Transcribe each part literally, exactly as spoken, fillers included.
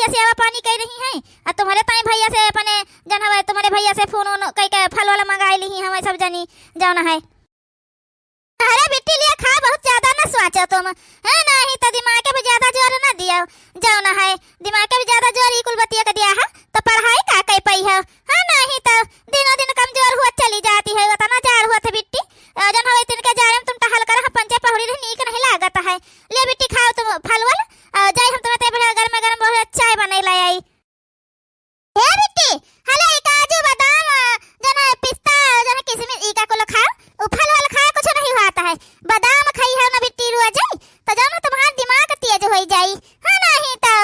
के सेवा पानी कइ रही हैं, अउ तुम्हरे ताईं भइया से अपने जन हवै, तुम्हरे भइया से फोन वोन कइ के फल वाला मंगाइ लिही हवै सब जनी जौन है। अरे बिट्टी लिया खा, बहुत ज्यादा न सोचो तुम, है नाहीं तो दिमाग के भी ज्यादा जोर न दियो, जौन है दिमाग के भी ज्यादा जोर ई कुल बतिया के दिया है तो पढ़ाई का कइ पइहो, है नाहीं तो दिनों दिन कमजोर हुआ चली जाती है, उतना जाड़ हुआ था बिट्टी, अ, जौन हवै तिनके जाड़े में तुम टहल कर, हम पंचे पहुड़ी रही नीक नहीं लागत है। ले बिट्टी खाओ तुम फल वल, अ, जाई हम तुम्हें ते बढ़िया गरम गरम बहुत चाय बनाई लाई आई। हे बिट्टी, हले ई काजू, बादाम, जौन है पिस्ता, जौन है किशमिश, ई का कुल खाओ, उ फल वल खाए कुछ नहीं होत है। बादाम खइहो न बिट्टी रोज, तो जौन है तुम्हार दिमाग तेज होइ जाई, है नाहीं तो।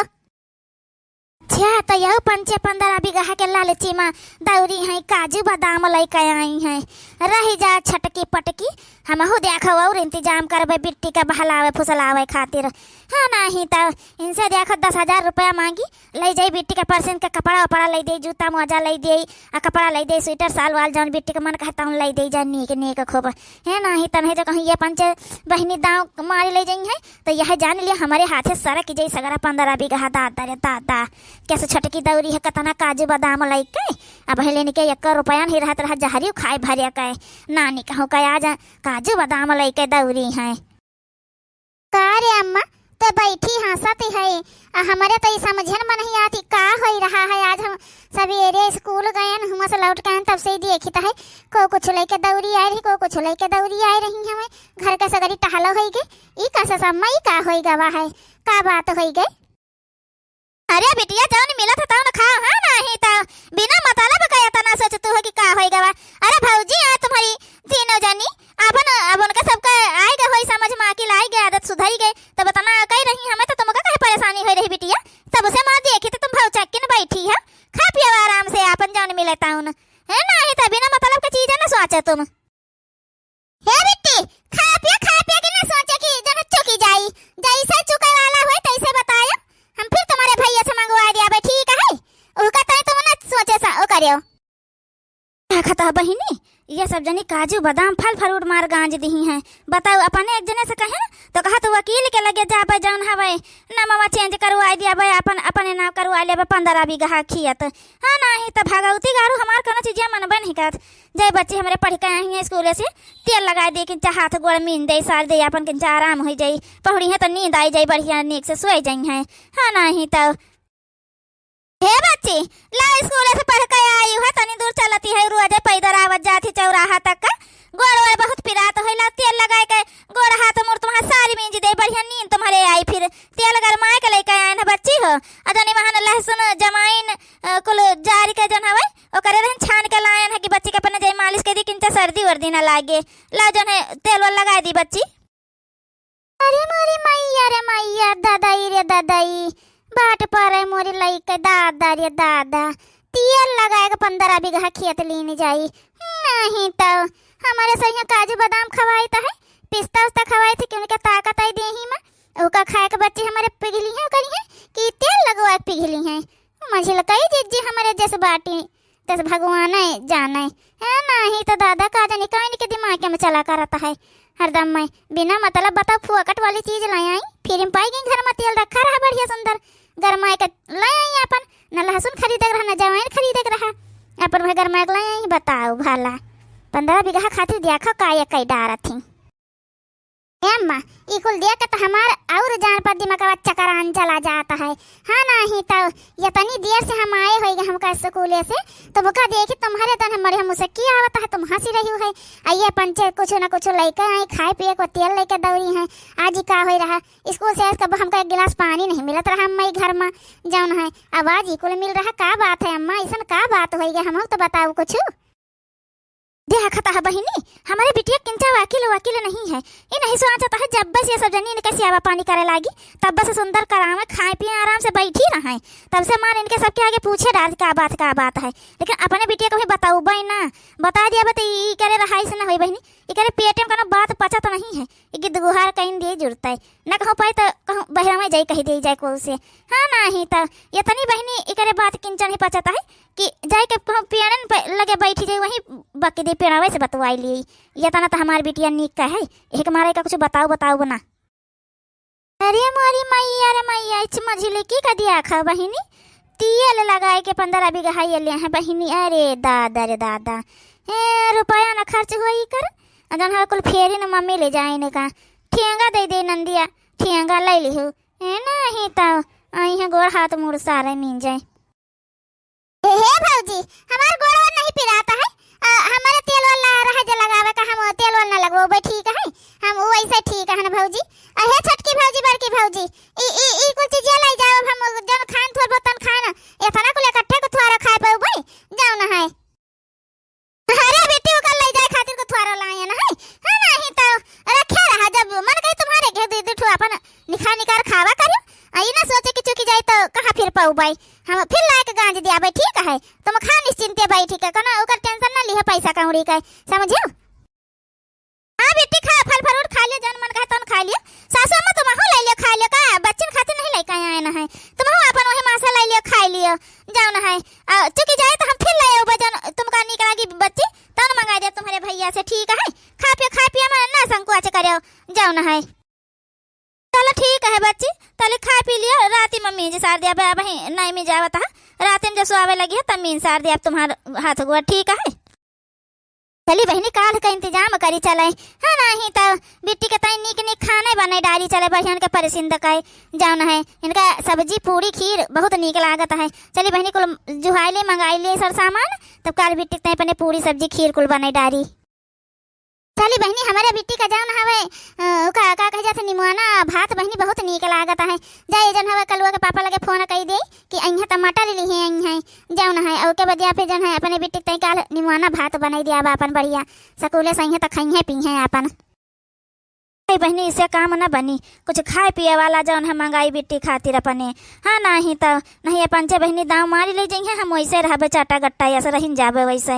अच्छा, तो यहू पंचे पंद्रह बिगहा के लालची मा दौरी है काजू बादाम लइके आई है। रहि जा छटकी पटकी, हमहू देखो और इंतजाम करबे बिट्टी का बहलावे फुसलावे खातिर। हाँ, नाहीं तो इनसे देखो दस हजार रुपया मांगी, लइ जाई बिट्टी के परसिन के कपड़ा उपड़ा लइ देई, जूता मोजा लइ देई, आ कपड़ा लइ देई, स्वेटर साल वाल जौन बिट्टी के मन कहे तौन लइ देई जा नीक नीक खूब। है नाहीं तन्हे जो कहूँ ये पंचे बहिनी दाँव मारी लइ जइहैं, तो यह जान लिया हमरे हाथे सरक जाई सगरा पंद्रह बिगहा। दादा रे दादा, कैसे छटकी दौरी है, कतना काजू बादाम लइके, अब है लेने के एक रुपया नहीं रहत रहा, जहरी खाए भरे के, नानी कहूँ का आज काजू बादाम लइके दौरी है। का रे अम्मा, ते बैठी हँसत है, आ हमरे तो ई समझन में नहीं आती का होइ रहा है। आज हम सबेरे स्कूल गयन, हुआँ से लौट के आयन, तब से ही देखित है, को कुछ लइके दौरी आए रही, को कुछ लइके दौरी आए रही। हमें घर के सगरी टहलो होइ गए। ई का सस अम्मा, ई का होइ गवा है, का बात होइ गए? अरे बिटिया, जौन मिलत है तौन खाओ, हाँ, नाहीं तो बिना मतलब का एतना सोचतू हो कि का होइ गवा। अरे भौजी, आए तुम्हरी तीनों जनी, अपन, अब उनका सबका आइ गए होई समझ मा, अकिल आइ गए, आदत सुधरी गए, तब एतना कइ रही, हमें तो तुमका काहे परेशानी होइ रही बिटिया? तब से मा देखित तुम भौचक्किन बैठी है, खा पियो आराम से आपन जौन मिले तौन, है नाहीं तो बिना मतलब के चीज न सोचो तुम। हे बिट्टी, खा पिया, खा पिया के ना सोचे कि जन चुकी जाई। जैसे चुके वाला होई तैसे बतायो, हम फिर तुम्हरे भैया से मंगवा दियाबे, ठीक है? उहका तनी तुम ना सोचे सा, ओ करियो। देखत ह बहिनी, ये सब जनी काजू, बादाम, फल, फ्रूट मार गांज दिही हैं। बताओ, अपने एक जने से कहे ना, तो कहा तो वकील के लगे जाबे, जौन हवे, नमवा change करवाई दियाबे, अपन, अपने नाम करवाई लेबे, पंद्रह बीघा खेत। हाँ, नाहीं तो भगवती गारू हमार कोनो चीजिया मनबे नहीं करत। जय बच्ची हमरे पढ़ के आई हैं स्कूले से, तेल लगाए दे, किंचा हाथ गोड़ मीन दे, सार दे, आपन किंचा आराम होइ जाई, पहुड़ी है तो नींद आई जाई, बढ़िया नीक से सोए जाई हैं। हाँ, नाहीं तो। हे बच्ची, ला स्कूले से पढ़ के आई है, तनी दूर चलती है, रोजे पैदल आवत जात ही चौराहा तक का, गोड़ वोड़ बहुत पिरात होई, ला तेल लगाए के गोड़ हाथ मुड़ तुम्हार सारी मींज दे, बढ़िया नींद तुम्हरे आई, फिर तेल गरमाए के लइके आयन है बच्ची हो, आ जनी वहाँ लहसुन, जमाइन, अ, कुल जारी के जन हवे, ओकरे रहन छान के लायन है कि बच्ची के अपने जाई मालिश कइ दी, किंचा सर्दी वर्दी ना लागे। ला जन है तेल वेल लगाए दी बच्ची। अरे मोरी मैया रे मैया, दादाई रे दादाई, बाट परे मोरी लइके, दादा रे दादा, तेल लगाए के पंद्रह बीघा खेत लीन जाई। नहीं तो हमरे सहिया काजू बादाम खवाई त है, पिस्ता उस्ता खवाई थे कि उनके ताकत आई देही में, ओका खाए के बच्ची हमरे पिघली हैं, करी हैं कि तेल लगवा के पिघली हैं। मझिलकई जिज्जी हमरे जस बाटी, तस भगवान जाने। है नाहीं तो दादा का जानी का इनके दिमाग में चला करत है। हरदम मैं बिना मतलब बताओ फुआकट वाली चीज ले आई, फिर हम पाई गई घर में तेल रखा रहा बढ़िया सुंदर, गरमाए के ले आई अपन, न लहसुन खरीदे के रहा, न जवाइन खरीदे के रहा, अपन वह गरमाए के ले आई। बताओ भला, पंद्रह बीघा खातिर देखो का ये कई डारत ही। ए अम्मा, ई कुल देख के त हमार और जान पर दिमागवा चकरान चला जात है। हाँ, नाहीं तो, यतनी देर से हम आए होइगे हमका स्कूले से, तो मुका देखी तुम्हरे तन हमरे हम मुसक्की आवत है, तुम हँसी रही है। आ ये पंचे कुछ न कुछ लइके आई, खाए पिए को तेल लइके दौरी हैं। आज ई का होइ रहा, स्कूल से आज कब हमका एक गिलास पानी नहीं मिलत रहा अम्मा ई घर मा, जौन है। अब आज ई कुल मिल रहा, का बात है अम्मा, अइसन का बात होइगे, हमहू तो बताओ कुछ। देखत ह बहिनी, हमरे बिटिया किंचा वाकिल वाकिल नहीं है। ई नहीं सोचत है जब से ये सब जनी इनके सेवा पानी करे लागी, तब से सुंदर करावे, खाए पिए, आराम से बैठी रहे, तब से मान इनके सबके आगे पूछे डार का बात, का बात है। लेकिन अपने बिटिया को भी बताउबे ना, बता दिया बा त ई करे रहा, ऐसे ना होई बहिनी, ई करे पेटे में कोनो बात पचत नहीं है। ई गिद्द गुहार कहीं दे जुड़ता है, ना कहूँ पाए तो कहूँ बहरा में जाई कही दे जाए कोल से। हाँ, नाहीं तो यतनी बहिनी एकरे बात किंचन ही पचत है कि जाए के कहूँ पेड़न पे लगे बैठी जाई, वहीं बकी दे पेड़ावे से बतवाई ली। यतना तो हमार बिटिया नीक का है, एक मारे का कुछ बताओ, बताओ ना। अरे मोरी मइया रे मइया, इच मझिली की कदिया खा बहिनी, तियल लगाए के पन्द्रह बीघा ये ले हैं बहिनी। अरे दादा रे दादा, ए रुपया न खर्च होई कर, अ जौन है कुल फेरी न मम्मी ले जाए ने का, ठेंगा दे दे नंदिया, ठेंगा ले लिहु। ए नहीं तो आई है गोड़ हाथ मुड़ सारे मीन जाए। हे, हे भौजी, हमार गोड़वा नहीं पिरात है। अ, हमारे तेल वाल ना रहा जे लगावे का, हम तेल वाल ना लगवोबे, ठीक है? हम वैसे ठीक है ना भौजी। अ, हे छोटकी भौजी, बड़की भौजी, ई, ई, ई कुल चीजिया लाई जाओ, हम जौन खान थोर बहुत तन खान, इतना कुल इकट्ठे को थोड़ा खाए पाउबे, जाओ ना है। अरे बेटी, ओकर लाई जाए खातिर को थोड़ा लाए ना है, हाँ नहीं तो रखे रहा, जब मन कही तुम्हारे के दे दे ठो अपन निखा निकार खावा करियो। आ, ई ना सोचे कि चुकी जाए तो कहाँ फिर पाउबे। हम फिर लायक गांज दियाबे, ठीक है? तुम खा निश्चिंते बैठी के, कनो ओकर tension ना लिहे पैसा कौड़ी के, समझियो? हाँ बेटी, खा, फल fruit खा लियो, जौन मन कहे तौन खा लियो। सासू अम्मा तुमहू ले लियो, खा लियो, का बच्चन खातिर नहीं लेके आए ना है, तुमहू अपन वही माँ से ले लियो, खा लियो, जाओ ना है। आ, चुकी जाए तो हम फिर ले आउबे, जौन तुमका नीक लागी बच्ची, तौन मंगा दे तुम्हारे भैया से, ठीक है? खा पियो, खा पियो, मैं ना संकोच करियो, जाओ ना है। चलो ठीक है बच्ची, तली खा पी लियो, राती में मींज सार दिया, अब, अब ही नहीं मींज आवत है, राती में जब सोआवे लगी है तब मींज सार दिया, अब तुम्हार हाथ गोड़, ठीक है। चली बहिनी, काल का इंतजाम करी चले, है नहीं तो बिट्टी के ताई नीक नीक खाने बने डारी चले, बढ़िया के परिसिंद के, जौन है इनका सब्जी पूरी खीर बहुत नीक लागत है। चली बहिनी, कुल जुहाई ले, मंगाई ले सर सामान, तब काल बिट्टी के ताई अपने पूरी सब्जी खीर कुल बने डारी। चली बहिनी, हमरे बिट्टी का जौन हवे, अ, का, का कहे जात, निमोना भात बहिनी बहुत नीक लागत है। जा, ये जौन हवे, कलुआ के पापा लगे फोन कई दे कि अइहें टमाटर लिहे अइहें, जौन है, ओके बदिया पे जौन है, अपने बिट्टी तई काल निमोना भात बनाई दिया बा अपन बढ़िया, सकुले से अइहें त खइहें पीहें अपन। अरे बहिनी, इससे काम न बनी, कुछ खाए पिए वाला जौन है मंगाई बिट्टी खातिर अपने। हाँ, नहीं तो नहीं, ये पंचे बहिनी दाव मारी ले जइहें, हम वैसे रहबे चाटा गट्टा, ऐसे रहिन जाबे वैसे।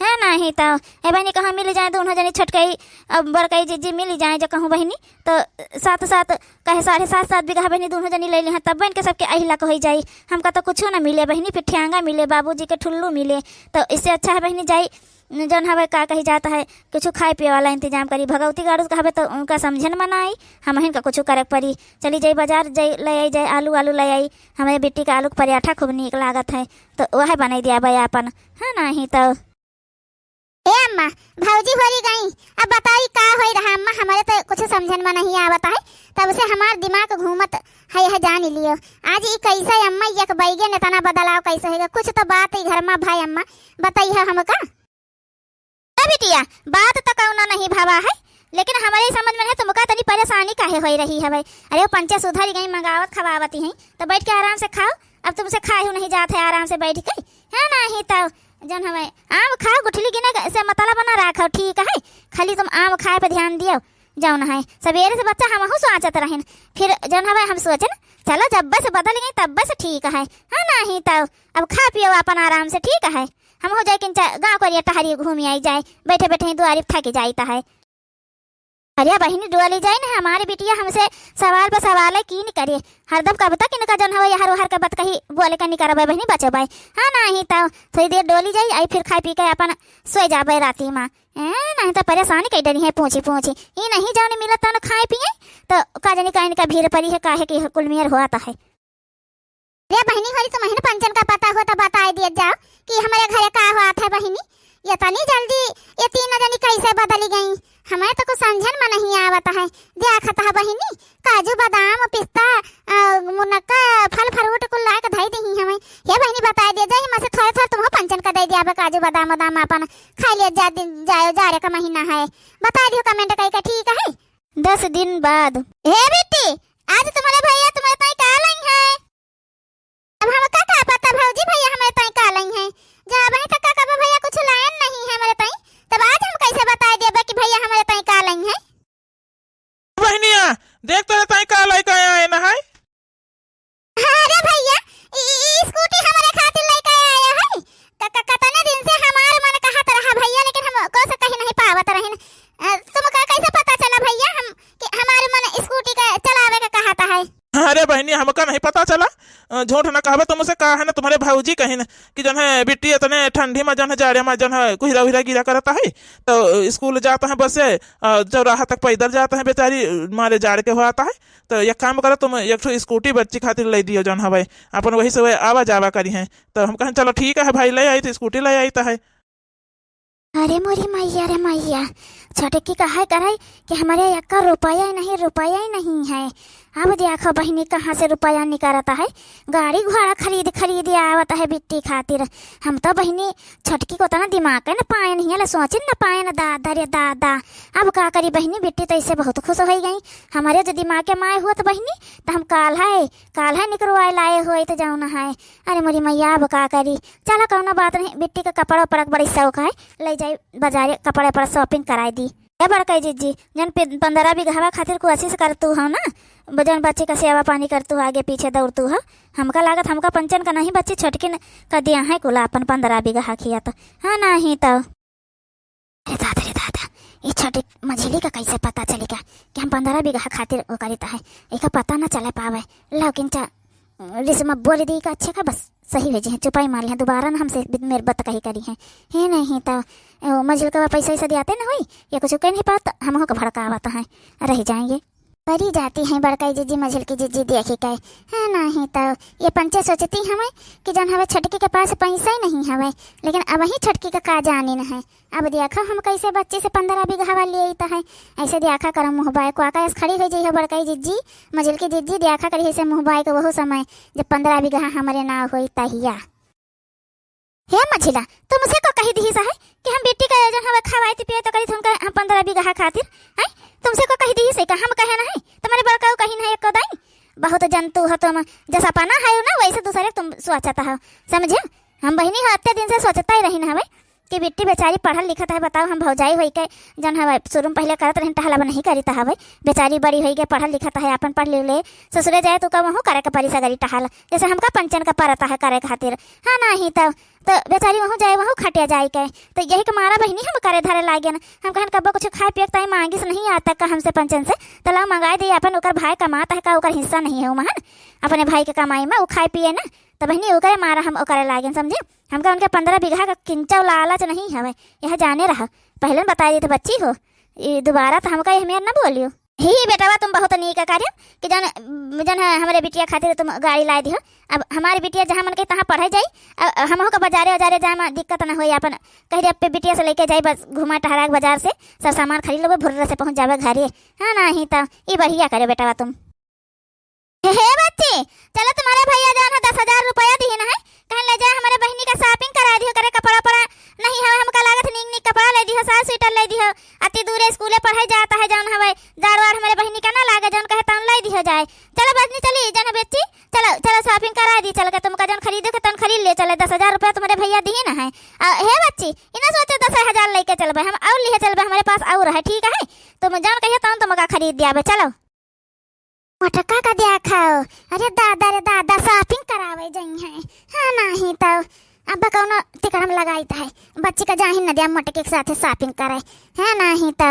है नहीं तो, ए बहिनी, कहाँ मिल जाए दोनों जनी, छोटकई अब बड़कई जिज्जी मिल जाए जो कहूँ बहिनी, तो सात सात, कहे साढ़े सात, सात बीघा बहिनी दोनों जनी ले लिहा, तब बन के सबके अहिलक होई जाई। हमका तो कुछो ना मिले बहिनी, फिर ठेंगा मिले, बाबूजी के ठुल्लू मिले, तो इससे अच्छा है बहिनी जाई, जौन हवे का कही जात है, कुछ खाए पिए वाला इंतजाम करी। भगवती गाड़ू कहबे तो उनका समझन मनाई, हमहिन का कुछ करे के परी। चली जाई बाजार, जाई ले आई, जाई आलू, आलू ले आई। हमरे बिट्टी का आलू के पराठा खूब नीक लागत है, तो वह बनाई दिया बे आपन, है नहीं तो। ए अम्मा, भौजी होरी गई, अब बताई का होई रहा अम्मा, हमरे तो कुछ समझन में नहीं आवत है, तब से हमार दिमाग घूमत है, यह जान लियो। आज ई कैसे अम्मा, एक बैगे ने तना बदलाव कैसे होएगा, कुछ तो बात ई घर में भाई अम्मा, बताई है हमका। ए बिटिया, बात तो कौनो नहीं भवा है, लेकिन हमरे समझ में है तुमका तनी परेशानी काहे होई रही है भाई। अरे वो पंचे सुधर गई, मंगावत खवावत ही हैं, तो बैठ के आराम से खाओ। अब तुमसे खाए नहीं जात है आराम से बैठ के, है नहीं तो जौन हवे आम खाओ, गुठली गिने से मतलब ना राखो, ठीक है? खाली तुम आम खाए पे ध्यान दियो, जौन है सवेरे से बच्चा हमहू सोचत रहन, फिर जौन हवे हम सोचन चलो जब्बे से बदल गई तब्बे से ठीक है, है नहीं तो अब खा पियो अपन आराम से, ठीक है? हम हो जाए किन चा-, गाँव करिया टहरी घूमी आई जाए, बैठे बैठे ही दुआरी थक जाइत है। अरे बहिनी डोली जाए ना, हमारी बिटिया हमसे सवाल पर सवाल है की नहीं करे, हरदम कब तक इनका जौन हवे हर हर के बात कही बोले के नहीं करबे बहिनी, बचबे। हाँ नहीं तो थोड़ी देर डोली जाए, आई फिर खाए पी के अपन सोए जाबे राती में। ए, नहीं तो परेशानी कई डरी है पूछी पूछी, ई नहीं जौन मिलत तौन खाए पिए, तो का जानी का इनका भीड़ परी है, काहे की कुल मेर होत है। रे बहिनी होरी, तुम्हें पंचन का पता हो तो बताए दिया जाओ कि हमारे घरे का हुआ था बहिनी, ये तनी जल्दी ये तीन जनी कैसे बदली गई, हमें तो कुछ समझन में नहीं आवत है। देखत है बहिनी, काजू बादाम पिस्ता, अ, मुनक्का, फल फ्रूट कुल लायक धई दही हमें। हे बहिनी बताए दिया जाए, हमसे थोड़े थोड़े तुमको पंचन का दे दिया बे काजू बादाम वादाम अपन खा लिया जा, दिन जायो जाड़े का महीना है। बताए दियो comment करके, ठीक है? दस दिन बाद। हे बेटी, आज तुम्हारे भैया तुम्हारे ताई का लाई है? अब हमका का पता भौजी, भैया हमारे ताई का लाई हैं। जब अबहीं तक का कबो भैया कुछ लायन नहीं है हमारे ताई, तब आज हम कैसे बताए देबे कि भैया हमारे ताई का लाई हैं? बहनिया, देख तोरे ताई का लइके आए न है। अरे भैया, ई, ई, ई स्कूटी हमारे खातिर लइके आए है। क-, क-, कतने दिन से हमार मन कहत रहा भैया, लेकिन हम को से कहीं नहीं पावत रहिन। अ, तुमका कैसे पता चला भैया हम कि हमार मन स्कूटी का चलावे का कहत है? अरे बहिनी, हमका नहीं पता चला। अ, झूठ न कहबे तुमसे, का है ना, तुम्हरे भौजी कहिन कि जौन है बिट्टी इतने ठंडी मा, जौन है जाड़े मा, जौन है कुहिरा उहिरा गिरा करत है, तो स्कूल जात है बस से, अ, चौराहा तक पैदल जात है बेचारी, मारे जाड़ के होत है। तो एक काम करो, तुम एक ठो स्कूटी बच्ची खातिर लै दियो, जौन हवे अपन वही से वह आवा जावा करिहैं। तो हम कहेन, "चलो ठीक है भाई, लै आई तो स्कूटी लै आई तो है।" अरे मोरी मैया रे मैया, छोटकी कहे करे कि हमरे एक्का रुपया ही नहीं, रुपया ही नहीं है। अब देखो बहिनी कहाँ से रुपया निकरत है, गाड़ी घोड़ा खरीद खरीद आवत है बिट्टी खातिर। हम तो बहिनी छोटकी को उतना दिमाग न पाएन, हियाँ ले सोचिन न पाएन, दादा रे दादा। अब का करी बहिनी, बिट्टी तो इससे बहुत खुश होइ गई। हमरे जो दिमाग के माय हुआ तो बहिनी, तो हम काल्है, काल्है निकरवाए लाए होइत जौन है। अरे मोरी मैया, अब का करी, चलो कौनो बात नहीं, बिट्टी का कपड़ा उपड़ा के बड़ी शौक है, लै जाई बाजारे कपड़ा उपड़ा shopping कराई दी। ए बड़का जिज्जी, जौन पि-, पन्द्रह बीघवा खातिर कोशिश करतू हो ना, ब-, जौन बच्ची का सेवा पानी करतू हो, आगे पीछे दौड़तू हो, हमका लागत हमका पंचन का नहीं बच्ची, छोटकिन का दिया है कुला अपन पन्द्रह बीघा खेत। हाँ नहीं तो। अरे दादा रे दादा, ई छोटी मझिली का कैसे पता चलेगा कि हम पन्द्रह बीघा खातिर वो करित है, एका पता न चले पावे। लौकिन चा रिश्मा बोल दी का अच्छे का बस सही होइ जइहैं, चुपाई मार लिहैं, दुबारा न हमसे बि-, मेर बतकही करिहैं। हे नहीं तो, ओ, मझिलकवा पैसा वैसा दियाते न होई, या कुछ कह नहीं पात, हमहू के भड़कावत हैं, रहि जाएंगे। परी जाती हैं बड़काई जिज्जी, मझिलकी जिज्जी देखी के। हे नहीं तो, ये पंचे सोचती हमें कि जौन हवे छोटकी के पास पैसा ही नहीं हवे, लेकिन अबहीं छोटकी का का जानिन है। अब देखो हम कैसे बच्ची से पन्द्रह बीघवा लेइत है। ऐसे देखा करो मुँह बाय, कुआका ऐसे खड़ी होइ जइहो बड़काई जिज्जी, मझिलकी जिज्जी, देखा करी ऐसे मुँह बाय के वहू समय, जब पन्द्रह बीघा हमरे नाव होई तहिया। हे मझिला, तुमसे को कही दिहिस है कि हम बिट्टी का जौन हवे खवाइत पियाइत करित हमका हम पन्द्रह बीघा खातिर, हैं? तुमसे को कही दिहिस है का हम कहे नहीं? तुम्हरे बड़काऊ कहिन है एको दाई? बहुत जंतु हो तुम, जैसा अपना है ना वैसे दूसरे तुम सोचत हो, समझे? हम बहिनी हो अत्ते दिन से सोचत ही रहिन हवे कि बिट्टी बेचारी पढ़ल लिखत है, बताओ हम भौजाई होई के जौन हवे शुरू में पहिले करत रहिन टहल, अब नहीं करित हवे। बेचारी बड़ी होई के पढ़ल लिखत है, आपन पढ़ ले, ससुरे जाए तो का वहू करे के परी सगरी टहल, जैसे हमका पंचन का परत है करे खातिर। हाँ नहीं तो, तो बेचारी वहू जाए, वहू खटिया जाए के। तो यही के मारा बहिनी हम करे धरे लागेन। हम कहन कब्बो कुछ खाए पिए के ताई मांगिस नहीं आज तक का हमसे पंचन से, तो लाओ मंगाए दे आपन, ओकर भाई कमात है का ओकर हिस्सा नहीं है उमहन, अपने भाई के कमाई में उ खाए पिए ना। तो बहिनी ओकरे मारा हम ओकरे लागेन, समझे? हमका उनके पन्द्रह बीघा का किंचौ लालच नहीं हवे, यह जाने रह, पहिले न बताई देत बच्ची हो, ई दुबारा तो हमका यह मेर न बोलियो। ही बेटवा तुम बहुत नीक कार्य कि जौन, जौन है हमरे बिटिया खातिर तुम गाड़ी लाए दिहो। अब हमारी बिटिया जहाँ मन के तहाँ पढ़े जाई, अब हमहू का बाजारे उजारे जाए में दिक्कत न होई, आपन कह दे अपने बिटिया से लेके जाई, बस घुमा टहरा के बाजार से सब सामान खरीद लेबे, भुर्र से पहुँच जाबे घरे। हाँ नहीं तो ई बढ़िया करे बेटवा तुम। हे, हे बच्ची, चलो तुम्हरे भैया जौन है दस हजार रुपया दिहिन है, कहेन ले जा हमरे बहिनी का shopping कराए दिहो, करे कपड़ा उपड़ा नहीं हवे, हमका लागत नीक नीक कपड़ा लै दिहो, साल स्वेटर लै दिहो, अति दूरे स्कूले पढ़े जात है जौन हवे, जाड़ वाड़ हमरे बहिनी का ना लागे, जौन कहे तौन लै दिहो जाए। चलो बजनी चली, जौन है बच्ची, चलो, चलो shopping कराए दी, चल के तुमका जौन खरीदे के तौन खरीद ले, चले दस हजार रुपया तुम्हरे भैया दिहिन है। आ, हे बच्ची, ई ना सोचो दस हजार लेके चलबे, हम और लिहे चलबे, हमरे पास और है, ठीक है? तुम जौन कहियो तौन तुमका खरीद दियाबे, चलो। मोटका का देखो, अरे दादा रे दादा, shopping करावे जइहैं। हाँ, नाही तो अब कौनो तिकड़म लगाइत है, बच्ची का जाहिन न दिया मोटके के साथे shopping करे। हाँ, नाही तो।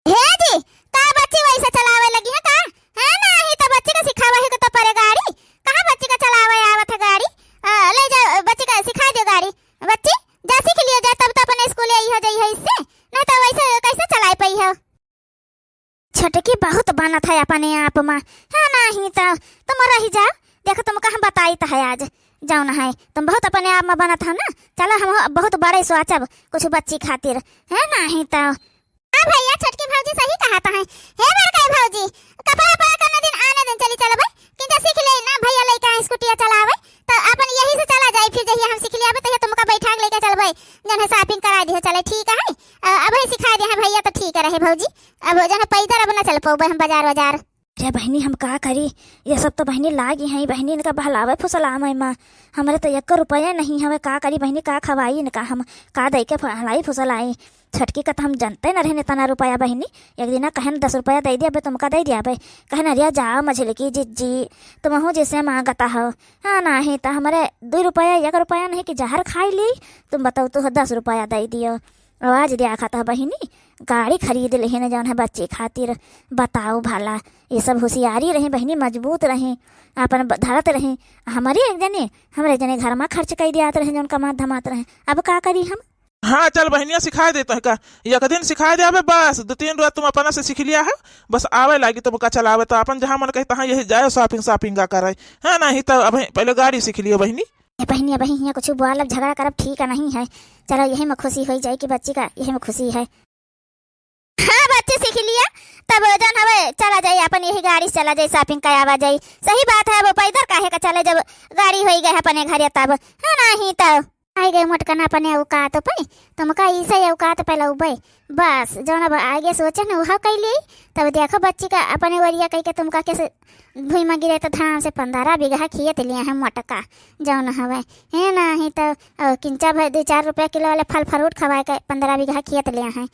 हे जी, का बच्ची वैसे चलावे लगी है का? हाँ, नाही तो बच्ची का सिखावे ही के तो परे गाड़ी। कहाँ बच्ची का चलावे आवत है गाड़ी? आ, ले जा, बच्ची का सिखा दे गाड़ी। बच्ची, जा सीख लियो जा, तब तो अपने स्कूल आई हो जाई है इससे, नहीं तो वैसे कैसे चलाए पाई हो? छोटकी बहुत बनत है अपने आप में। हाँ, नाही तो तुम रहि जाओ, देखो तुमका हम बताइत है आज, जौन है तुम बहुत अपने आप में बनत हो ना। चलो हम बहुत बड़े सोचब कुछ बच्ची खातिर, है नाही तो। हाँ भैया, छोटकी भौजी सही कहत है। हे बड़काई भौजी, कपड़ा उपड़ा कौनो दिन आने दिन चली चलबै, किंचा सीख ले ना भैया, लइका है स्कूटिया चलावे, तो अपन यही से चला जाई, फिर जहिया हम सीख लियाबे तहिया तुमका बैठा के लेके चलबै, जौन है shopping करा दिहो चले, ठीक है? अ, अब ही सिखा दे हैं भैया तो ठीक रहे भौजी, अब जौन है पैदल अब ना चल पौबे हम बाजार वाजार। अरे बहिनी, हम का करी, ये सब तो बहिनी लागी हैं, बहिनी इनका बहलावे फुसलावे में, हमरे तो एक रुपया नहीं हवे, का करी बहिनी, का खवाई इनका, हम का दे के बहलाई फुसलाई। छोटकी का तो हम जानते न रहे इतना रुपया बहिनी, एक दिन कहन दस रुपया दे दिया बे, तुमका दे दिया बे, कहन अरे जा मझिलकी जिज्जी, तुमहू जैसे मांगता हो, हाँ नाही तो हमरे दुई रुपया, एक रुपया नहीं कि जहर खाई ली, तुम बताओ तो दस रुपया दे दियो। आवाज दिया खाता बहिनी, गाड़ी खरीद लेहे न जौन है बच्ची खातिर। बताओ भला, ये सब होशियारी रही बहिनी, मजबूत रही, आपन ब-, धरत रही। हमरे एक जने, हमरे जने घर मा खर्च कई दियात रहे, जौन कमात धमात रहे। अब का करी हम? हाँ, चल बहिनिया, सिखाए देत है का? एक दिन सिखाए देबे, बस दो तीन रोज तुम अपना से सीख लिया है, बस आवे लागी तुमका चलावे, तो अपन जहाँ मन कहे तहाँ यही जाए shopping, shopping का करे, है नहीं तो अब पहले गाड़ी सीख लियो बहिनी। ए बहिनी, अब हियाँ कुछ बोलब, झगड़ा करब ठीक नहीं है। चलो, यही में खुशी होई जाए कि बच्ची का यही में खुशी है। हाँ, बच्ची सीख लिया, तब जौन हवे चला जाई, अपन यही गाड़ी से चला जाई, shopping करावा जाई। सही बात है, अब पैदल काहे का चले, जब गाड़ी होई गए अपने घरे तब, है नहीं तो। आई गए मोटकन अपने औकात पे, तुमका इसे औकात पे लौबे। बस जौन अब आगे सोचे न उहा कैली, तब देखो बच्ची का अपने वरिया कह के तुमका कैसे भुइँ में गिरे तो धान से पन्द्रह बीघा खेत लिया है मोटका जौन हवे। है नहीं तो, अ, किंचा भर दो चार रुपया किलो वाले फल फ्रूट खवाए के पन्द्रह बीघा खेत लिया है।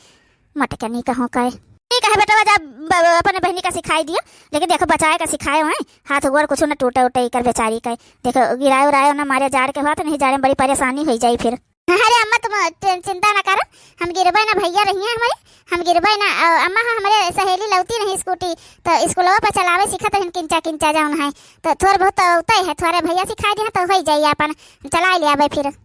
मोटका नहीं कहो कहे। ठीक है बेटवा, जा ब-, ब-, अपने बहिनी का सिखाई दियो, लेकिन देखो बचाए का सिखाए हैं, हाथ गोड़ कुछ न टूटे उटे इकर बेचारी के। देखो गिराए उराए न मारे जाड़ के होत, नहीं जाड़े में बड़ी परेशानी होई जाई फिर। अरे अम्मा, तुम चि-, चिंता ना करो, हम गिरबे ना, भैया रहिए हमारे, हम गिरबे ना। अ, अम्मा, हाँ, हमारे सहेली लौती रही स्कूटी, तो स्कूलवा पर चलावे सीखत रही किंचा किंचा जौन है, तो थोड़ बहुत तो होते है, थोड़े भैया सिखा दिया तो हो जाई, अपन चला ले आवे फिर।